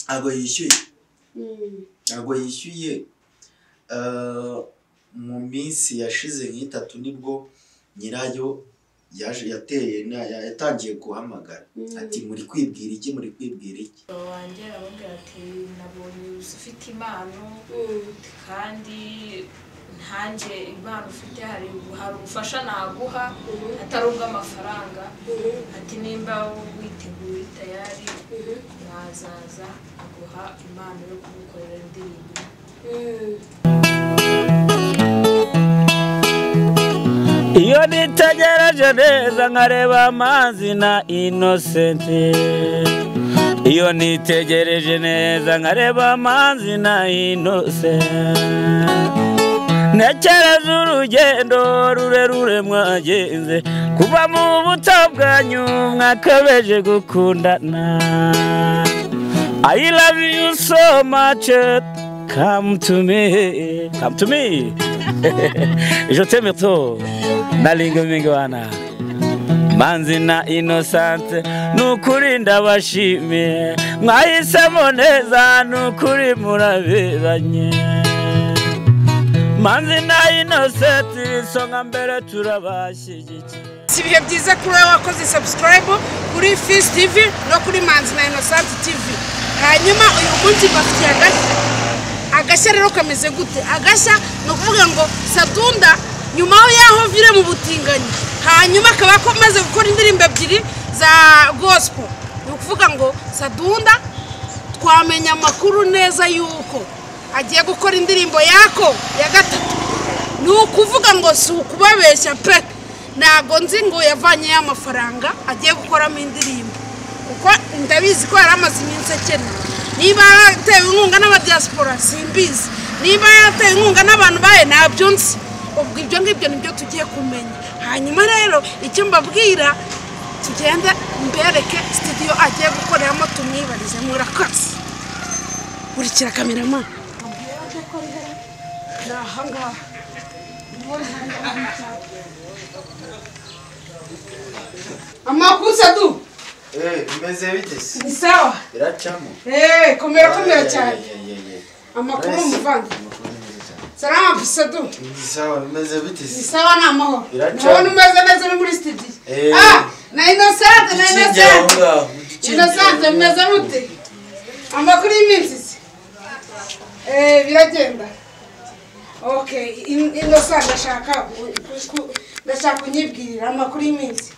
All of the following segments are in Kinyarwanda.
Ntabwo yishyuye, ntabwo yishyuye. Mu minsi yashize nk'itatu nibwo nyirayo yaje, yateye, yatangiye guhamagara ati: "Muri kwibwira iki? Muri kwibwira iki?" Wanjye arababwira ati: "Nabonye ufite impano, kandi ntanjye impano ufite hari ubufasha naguha atari ubw'amafaranga." Ati: "Nimba witeguye tayari, wazaza aguha impano yo kugukorera indirimbo." Iyo nitegereje neza nkareba Manzi na Innocent, iyo nitegereje neza nkareba Manzi na Innocent, ntekereza urugendo rurerure mwagenze kuva mu buto bwanyu mwakabeje gukundana. I love you so much. Come to me, come to me. Je t'aime trop. Nalinga mingi wana Manzi na Innocent, nukuri ndabashimiye, mwahisemo neza, nukuri muraberanye. Manzi na Innocent, isonga mbere, turabashyigikiye. Si ibihe byiza kuri wowe wakoze subscribe kuri Fisi TV no kuri Manzi na Innocent TV. Hanyuma uyu munsi mbafitiye agashya. Agashya rero kameze gute? Agashya ni ukuvuga ngo Sadunda, nyuma y'aho vire mu butinganyi, hanyuma akaba amaze gukora indirimbo ebyiri za gospel, ni ukuvuga ngo Sadunda twamenya amakuru neza y'uko agiye gukora indirimbo yako ya gatatu. Ni ukuvuga ngo si ukubabeshya pe, ntabwo nzi ngo yavanyeyo amafaranga agiye gukoramo indirimbo, kuko ndabizi ko yari amaze iminsi akennye. Niba yaratewe inkunga n'abadiaspora simbizi, niba yaratewe inkunga n'abantu baye ntabyo nzi. Ubwo ibyo ngibyo nibyo tugiye kumenya. Hanyuma rero icyo mbabwira, tugende mbereke studio agiye gukoreramo, tumwibarize. Murakoze. Nkurikira cameraman. Ni ahangaha. Amakuru, Sadu? Eh, bimeze bite se? Ni sawa. Biracamo. Eh, komera, komera cyane. Ye, ye. Amakuru, Nice. muvandi? Amakuru ni meza cyane. Salama, Sadu. Ni sawa, bimeze bite Ni se? sawa, ni amahoro. Biracamo. Ndabona umeze neza no muri studio. Eh. Ah, na Innocent, na Dukingira aho Innocent. ngaho, dukingira. Innocent, mumeze mute? Amakuru y'iminsi se? Eh, biragenda. Okay, Innocent, ndashaka kunyibwirira amakuru y'iminsi.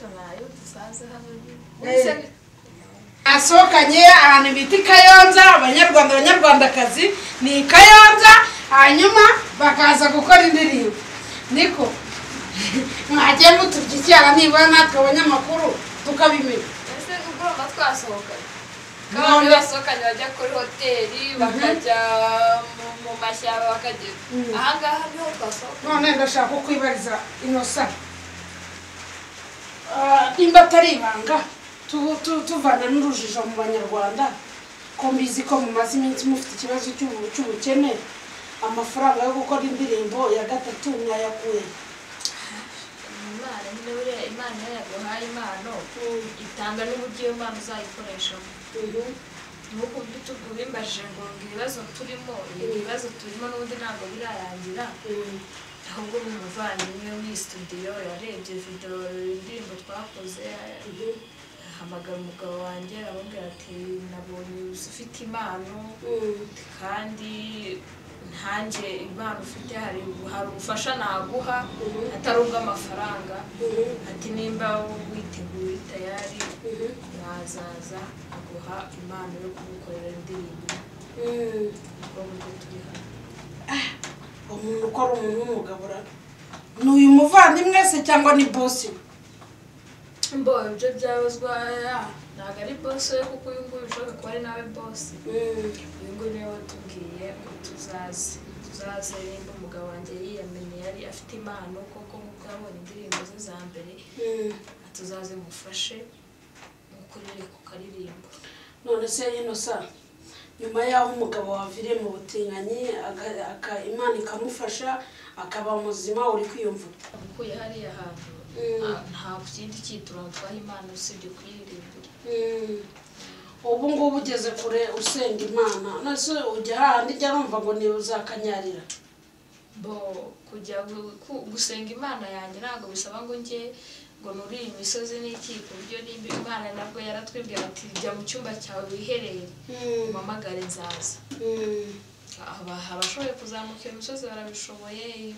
Nayo dusanze hano. Eh. Asohokanye ahantu bita i Kayonza. Abanyarwanda, abanyarwandakazi, ni i Kayonza, hanyuma bakaza gukora indirimbo. Niko mwagiye muturya icyara nibura natwe abanyamakuru tukabimenya? Ese ugomba twasohokanye? Abantu basohokanye bajya kuri hoteli, bakajya mu mashyamba, bakajya ahangaha niho twasohoka. None ndashaka kwibariza Innocent, nimba atari ibanga, tuvana n'urujijo mu banyarwanda, ko mbizi ko mumaze iminsi mufite ikibazo cy'ubukene, amafaranga yo gukora indirimbo ya gatatu mwayakuye? Imana nyine. Buriya Imana iyo yaguhaye impano, itanga n'uburyo iyo mpano uzayikoreshamo. Nk'uko ubimbajije ngo ibibazo turimo, ibibazo turimo n'ubundi ntabwo birarangira. Ahubwo ni umuvandimwe w'iyi studio yarebye video, indirimbo twakoze, ahamagara umugabo wanjye aramubwira ati: "Nabonye ufite impano, kandi ntanjye impano ufite hari ubufasha naguha atari ubw'amafaranga." Ati: "Nimba witeguye tayari, wazaza aguha impano yo kugukorera indirimbo." Ubwo buryo turi hano. Umuntu ukora, umuntu w'umugabo ra, ni uyu muvandimwe se cyangwa ni boss we? Mbo ibyo byabazwa, ntabwo ari boss we, kuko uyu nguyu bishoboka kuba ari nawe boss. Uyu nguyu niwe watubwiye ngo tuzaze nimba umugabo wanjye yiyamenye yari afite impano koko, nk'uko yabonye indirimbo ze za mbere, tuzaze mufashe mukurire ku karirimbo. None se Innocent, nyuma y'aho umugabo waviriye mu butinganyi, Imana ikamufasha akaba muzima, uri kwiyumva ute? Ukuye hariya hantu, nta kindi cyiturano twaha Imana usibye kuyiririmbira. Ubu ngubu ugeze kure usenga Imana, nase ujya hahandi njya numva ngo ni uzakanyarira. Bo kujya gusenga Imana yanjye ntabwo bisaba ngo njye ngo nuri imisozi n'iki, ku buryo nimba Imana nabwo yaratwibwira ati jya mu cyumba cyawe wiherere umpamagare nzaza. Abashoboye kuzamuka iyo misozi barabishoboye,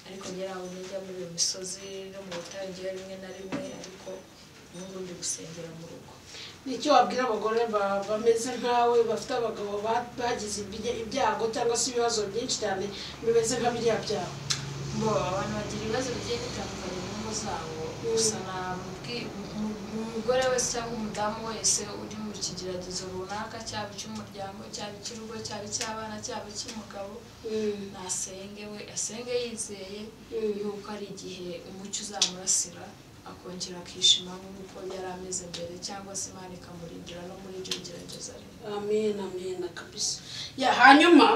ariko njye ntabwo njya muri iyo misozi no mu butayu njyewe rimwe na rimwe, ariko ubu ngubu ndi gusengera mu rugo. Nicyo wabwira abagore bameze nkawe bafite abagabo bagize ibyago cyangwa se ibibazo byinshi cyane bimeze nka biriya byago? Bo abantu bagira ibibazo bigiye bitandukanye mu ngo zabo, gusa umugore wese cyangwa umudamu wese uri mu kigeragezo runaka, cyaba icy'umuryango, cyaba icy'urugo, cyaba icy'abana, cyaba icy'umugabo, nasenge we asenge yizeye yuko ari igihe umucyo uzamurasira akongera akishima nk'uko yari ameze mbere, cyangwa se Imana ikamurindira no muri ibyo bigeragezo arimo. Amen, amen kabisa. Ya hanyuma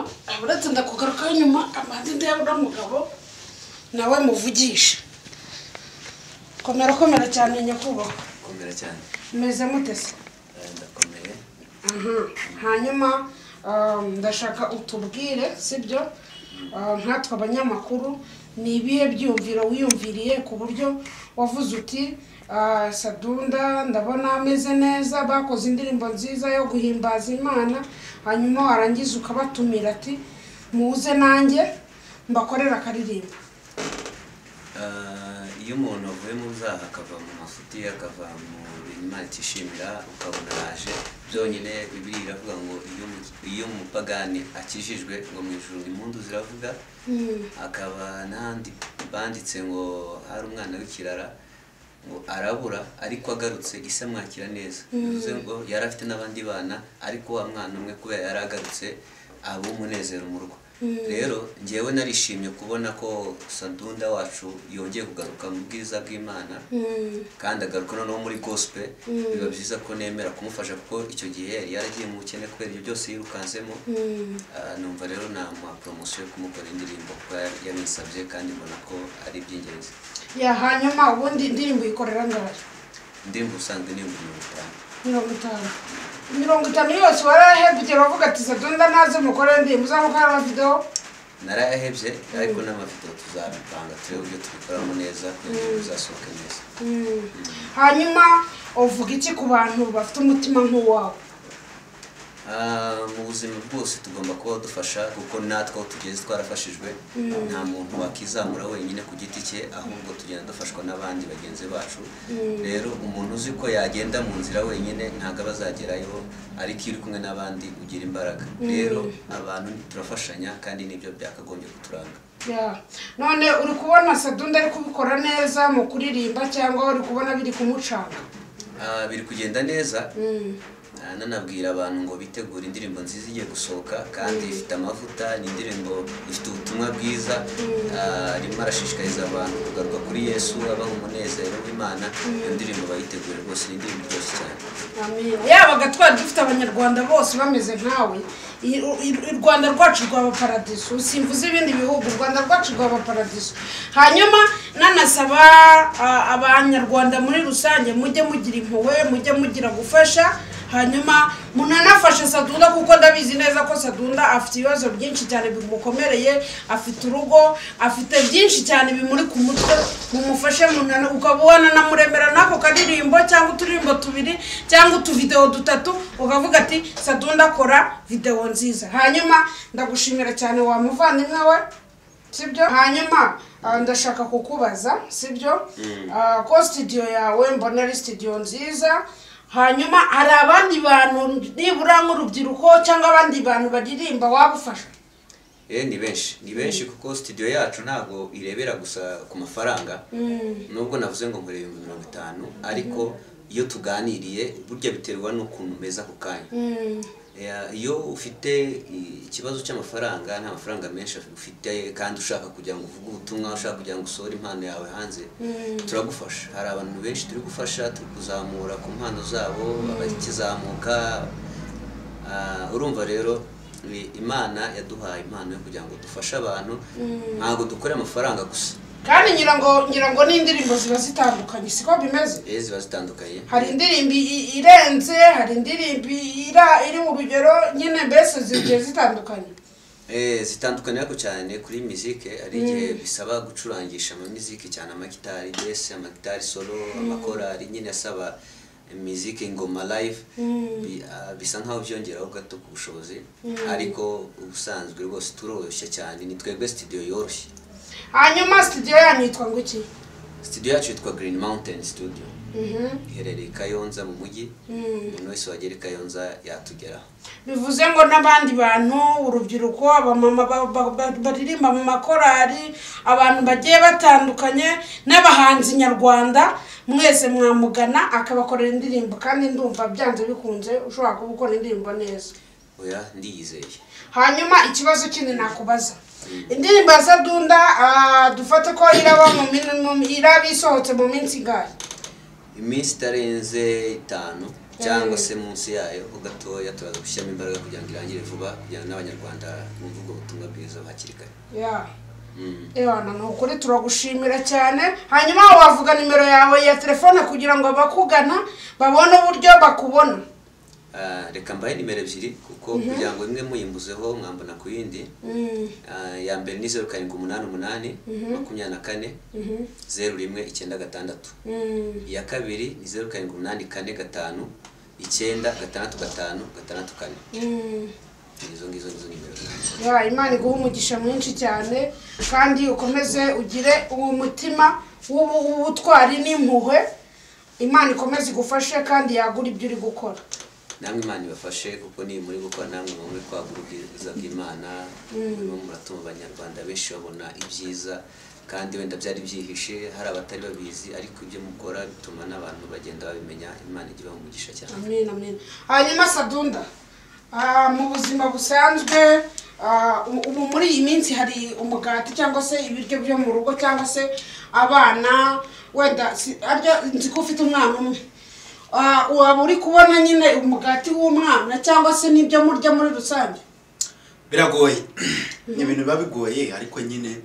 uretse ndakugaruka nyuma amande ndeba mugabo nawe muvugisha. Komera komera cyane nyakubahwa. Komera cyane. Meze mute se? Ndakomeye. Hanyuma ndashaka utubwire, sibyo, nkatwe abanyamakuru ni ibihe byumviro wiyumviriye ku buryo wavuze uti Sadunda ndabona ameze neza, bakoze indirimbo nziza yo guhimbaza Imana, hanyuma warangiza ukabatumira ati muze nanjye mbakorera akaririmbo? Iyo umuntu avuye mu byaha akava mu mafuti akava mu bintu Imana itishimira ukabona araje, byonyine Bibiliya iravuga ngo iyo umupagani akijijwe ngo mu ijuru impundu ziravuga. Akaba n'ahandi banditse ngo hari umwana w'ikirara ngo arabura ariko agarutse ise amwakira neza, bivuze ngo yari afite n'abandi bana ariko wa mwana umwe kubera yari agarutse aba umunezero mu rugo. Rero njyewe narishimye kubona ko Sadunda wacu yongeye kugaruka mu bwiza bw'Imana, kandi agaruka noneho muri gospel. Biba byiza ko nemera kumufasha kuko icyo gihe yari yaragiye mu bukene kubera ibyo byose yirukansemo. Numva rero namuha promosiyo yo kumukora indirimbo kuko yabinsabye kandi mbona ko ari iby'ingenzi. Ya hanyuma ubundi indirimbo ikorera ngahe? Indirimbo usanzwe ni 50. 50. 50 yose warahebye uravuga ati Sadunda naze mukore indirimbo, uzamukora video? Narahebye ariko n'amavideo tuzabipanga turebe uburyo tubikoramo neza kugira ngo bizasohoke neza. Hanyuma uvuga iki ku bantu bafite umutima nk'uwawe? Mu buzima bwose tugomba kuba dufasha kuko natwe aho tugeze twarafashijwe, nta muntu wakizamura wenyine ku giti cye, ahubwo tugenda dufashwa n'abandi bagenzi bacu. Rero umuntu uzi ko yagenda mu nzira wenyine ntabwo aba azagerayo, ariko iyo uri kumwe n'abandi ugira imbaraga. Rero abantu turafashanya kandi nibyo byakagombye kuturanga. None uri kubona Sadunda ari kubikora neza mu kuririmba cyangwa uri kubona biri kumucanga? Biri kugenda neza. Nanabwira abantu ngo bitegure indirimbo nziza igiye gusohoka kandi ifite amavuta, ni indirimbo ifite ubutumwa bwiza, arimo arashishikariza abantu kugaruka kuri Yesu abaha umunezero w'Imana. Iyo ndirimbo bayitegure rwose, ni indirimbo iryoshye cyane. Amen. Yabaga twari dufite abanyarwanda bose bameze nkawe, u Rwanda rwacu rwaba paradiso, simvuze ibindi bihugu, u Rwanda rwacu rwaba paradiso. Hanyuma nanasaba abanyarwanda muri rusange mujye mugira impuhwe, mujye mugira gufasha, hanyuma munanafashe Sadunda kuko ndabizi neza ko Sadunda afite ibibazo byinshi cyane bimukomereye, afite urugo, afite byinshi cyane bimuri ku mutwe, mumufashe munana ukaba wananamuremera nako karirimbo cyangwa uturirimbo tubiri cyangwa utuvideo dutatu, ukavuga ati Sadunda akora video nziza. Hanyuma ndagushimira cyane wa muvandimwe we, sibyo? Hanyuma ndashaka kukubaza, sibyo, ko studio yawe mbona ari studio nziza, hanyuma hari abandi bantu nibura nk'urubyiruko cyangwa abandi bantu baririmba wabufasha? Ni benshi, ni benshi kuko studio yacu ntabwo irebera gusa ku mafaranga. Nubwo navuze ngo nkore 50,000, ariko iyo tuganiriye burya biterwa n'ukuntu meza ku kanya. Iyo ufite ikibazo cy'amafaranga, nta mafaranga menshi ufite kandi ushaka kugira ngo uvuge ubutumwa, ushaka kugira ngo usohore impano yawe hanze, turagufasha. Hari abantu benshi turi gufasha, turi kuzamura ku mpano zabo, abakizamuka. Urumva rero Imana yaduhaye impano yo kugira ngo dufashe abantu, ntabwo dukora amafaranga gusa. Kandi ngira ngo n'indirimbo ziba zitandukanye, siko bimeze? Ziba zitandukanye. Hari indirimbo irenze, hari indirimbo iri mu rugero nyine, mbese zigiye zitandukanye. Zitandukanye, ariko cyane kuri mizike hari igihe bisaba gucurangisha amamiziki cyane, amagitari, mbese amagitari solo, amakorari nyine asaba miziki, ingoma live. Bisa nkaho byongeraho gato ku bushobozi, ariko ubusanzwe rwose turoroshye cyane, ni twebwe studio yoroshye. Hanyuma studio yanyu yitwa ngo iki? Studio yacu yitwa Green Mountain Studio, iherereye i Kayonza mu mujyi. Umuntu wese wagera i Kayonza yatugeraho. Bivuze ngo n'abandi bantu, urubyiruko, abamama baririmba mu makorari, abantu bagiye batandukanye n'abahanzi nyarwanda, mwese mwamugana akabakorera indirimbo. Kandi ndumva byanze bikunze ushobora kuba ukora indirimbo neza. Oya, ndiyizeye. Hanyuma ikibazo kindi nakubaza, indirimbo ya Sadunda, dufate ko iraba mu iraba isohotse mu minsi ingahe? Iminsi itarenze 5 cyangwa se munsi yayo ho gatoya. Turaza gushyiramo imbaraga kugira ngo irangire vuba, kugira ngo n'Abanyarwanda bumve ubwo butumwa bwiza hakiri kare. Ewana, ni ukuri turagushimira cyane. Hanyuma wavuga nimero yawe ya telefone kugira ngo abakugana babone uburyo bakubona. Reka mbahe nimero ebyiri, kuko kugira ngo imwe muyimbuzeho mwambona ku yindi. Iya mbere ni 0788 24 01 96. Iya kabiri ni 0784 59 65 64. Izo ngizo nizo nimero zanjye. Ya, Imana iguhe umugisha mwinshi cyane, kandi ukomeze ugire uwo mutima w'ubutwari n'impuhwe. Imana ikomeze igufashe kandi yagura ibyo uri gukora. Namwe Imana ibafashe, kuko niyo muri gukora namwe muba muri kwagura ubwiza bw'Imana, murimo muratuma Abanyarwanda benshi babona ibyiza kandi wenda byari byihishe, hari abatari babizi, ariko ibyo mukora bituma n'abantu bagenda babimenya. Imana ijye ibaha umugisha cyane. Amen, amen. Hanyuma Sadunda, mu buzima busanzwe, ubu muri iyi minsi hari umugati cyangwa se ibiryo byo mu rugo cyangwa se abana, wenda arya nzi ko ufite umwana umwe, waba uri kubona nyine umugati w'umwana cyangwa se n'ibyo murya muri rusange? Biragoye, ni ibintu biba bigoye, ariko nyine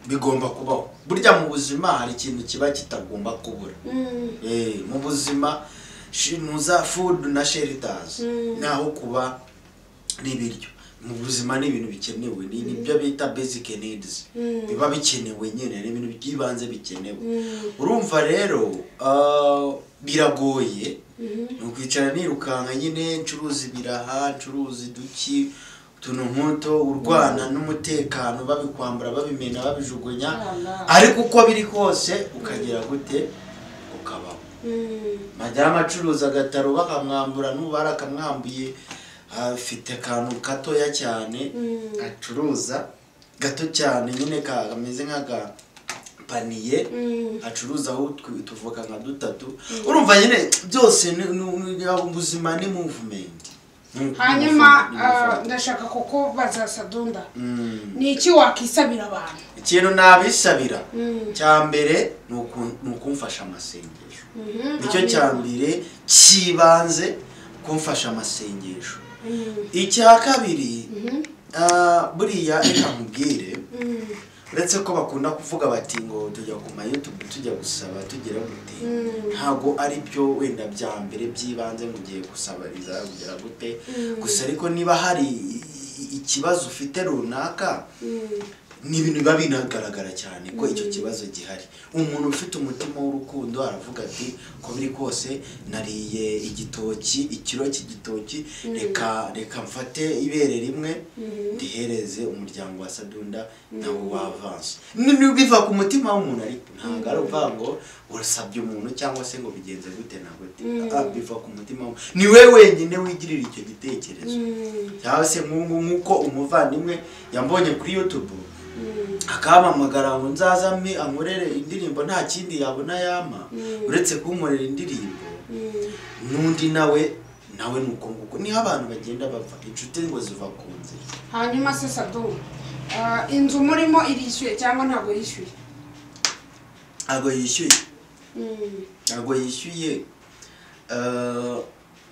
bigomba kubaho. Burya mu buzima hari ikintu kiba kitagomba kubura. Mu buzima ntuza food na shelters, naho kuba n'ibiryo mu buzima ni ibintu bikenewe, ni nibyo bita basic needs, biba bikenewe nyine, ni ibintu by'ibanze bikenewe. Urumva rero, biragoye, ni ukwicara nirukanka nyine, ncuruza ibiraha, ncuruza iduki, utuntu nk'uto, urwana n'umutekano, babikwambura, babimena, babijugunya. Allah. Ariko uko biri kose ukagera gute ukabaho. Madamu acuruza agataro bakamwambura, n'ubara akamwambuye, afite akantu gatoya cyane acuruza, gato cyane nyine, kameze nk'agapaniye, acuruzaho utuvoka nka dutatu. Urumva nyine byose ubuzima ni movement. Hanyuma Ni movement. ndashaka kukubaza Sadunda, ni iki wakisabira abantu? Ikintu nabisabira cya mbere ni ukumfasha amasengesho. Nicyo cya mbere cy'ibanze, kumfasha amasengesho. Icya kabiri, buriya reka nkubwire, uretse ko bakunda kuvuga bati ngo tujya ku ma YouTube, tujya gusaba, tugera gute, ntabwo ari byo wenda bya mbere by'ibanze mu gihe gusaba bizagera gute gusa. Ariko niba hari ikibazo ufite runaka, ni ibintu biba binagaragara cyane ko icyo kibazo gihari. Umuntu ufite umutima w'urukundo aravuga ati: "Ko biri kose nariye igitoki, ikiro cy'igitoki, reka mfate ibere rimwe ndihereze umuryango wa Sadunda," nawo wavanse. Biva ku mutima w'umuntu, ariko ntabwo ari ukuvuga ngo urasabye umuntu cyangwa se ngo bigenze gute na gute. Biva ku mutima w'umuntu, ni we wenyine wigirira icyo gitekerezo. Cyangwa se nk'uko umuvandimwe yambonye kuri YouTube akampamagara ngo nzaze ankorere indirimbo, nta kindi yabona yama uretse kunkorera indirimbo. N'undi nawe ni uko nguko, niho abantu bagenda bava, inshuti ngo ziva ku nzira. Hanyuma se Sadu, inzu murimo irishyuye cyangwa ntabwo yishyuye? Ntabwo yishyuye. Ntabwo yishyuye.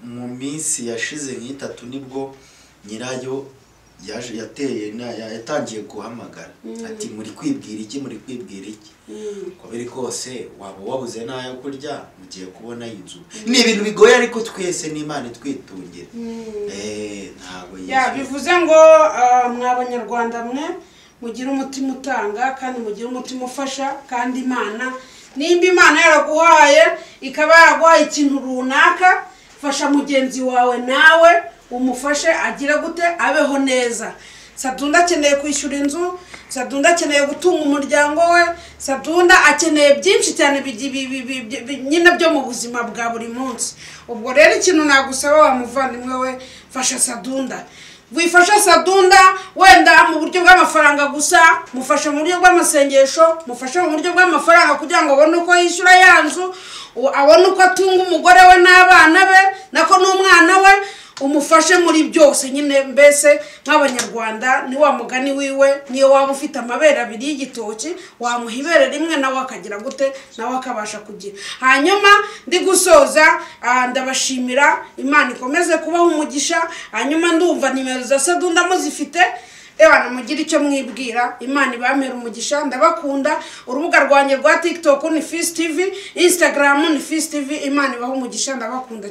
Mu minsi yashize nk'itatu nibwo nyirayo Yaje yateye yatangiye guhamagara ati muri kwibwira iki, muri kwibwira iki, uko biri kose waba wabuze n'ayo kurya mugiye kubona inzu. Ni ibintu bigoye ariko twese n'Imana itwitungira. Ntabwo ya bivuze ngo mwa Banyarwanda mwe mugire umutima utanga kandi mugire umutima ufasha, kandi Imana nimba Imana yaraguhaye ikaba yaraguhaye ikintu runaka, fasha mugenzi wawe nawe umufashe agire gute abeho neza. Sadunda akeneye kwishyura inzu, Sadunda akeneye gutunga umuryango we, Sadunda akeneye byinshi cyane nyine byo mu buzima bwa buri munsi. Ubwo rero ikintu nagusaba wa muvandimwe we, fasha Sadunda. Wifasha Sadunda wenda mu buryo bw'amafaranga gusa, mufashe mu buryo bw'amasengesho, mufashe mu buryo bw'amafaranga kugira ngo abone uko yishyura ya nzu, abone uko atunga umugore we n'abana be, nako n'umwana we, umufashe muri byose nyine. Mbese nk'Abanyarwanda ni wa mugani wiwe, niyo waba ufite amabere abiri y'igitoki wamuha ibere rimwe nawe akagira gute, nawe akabasha kugira. Hanyuma ndi gusoza, ndabashimira, Imana ikomeze kubaha umugisha. Hanyuma ndumva nimero za Sadunda muzifite, ewana mugire icyo mwibwira, Imana ibamere umugisha. Ndabakunda. Urubuga rwanjye rwa TikTok ni Fils TV, Instagram ni Fils TV. Imana ibahe umugisha, ndabakunda.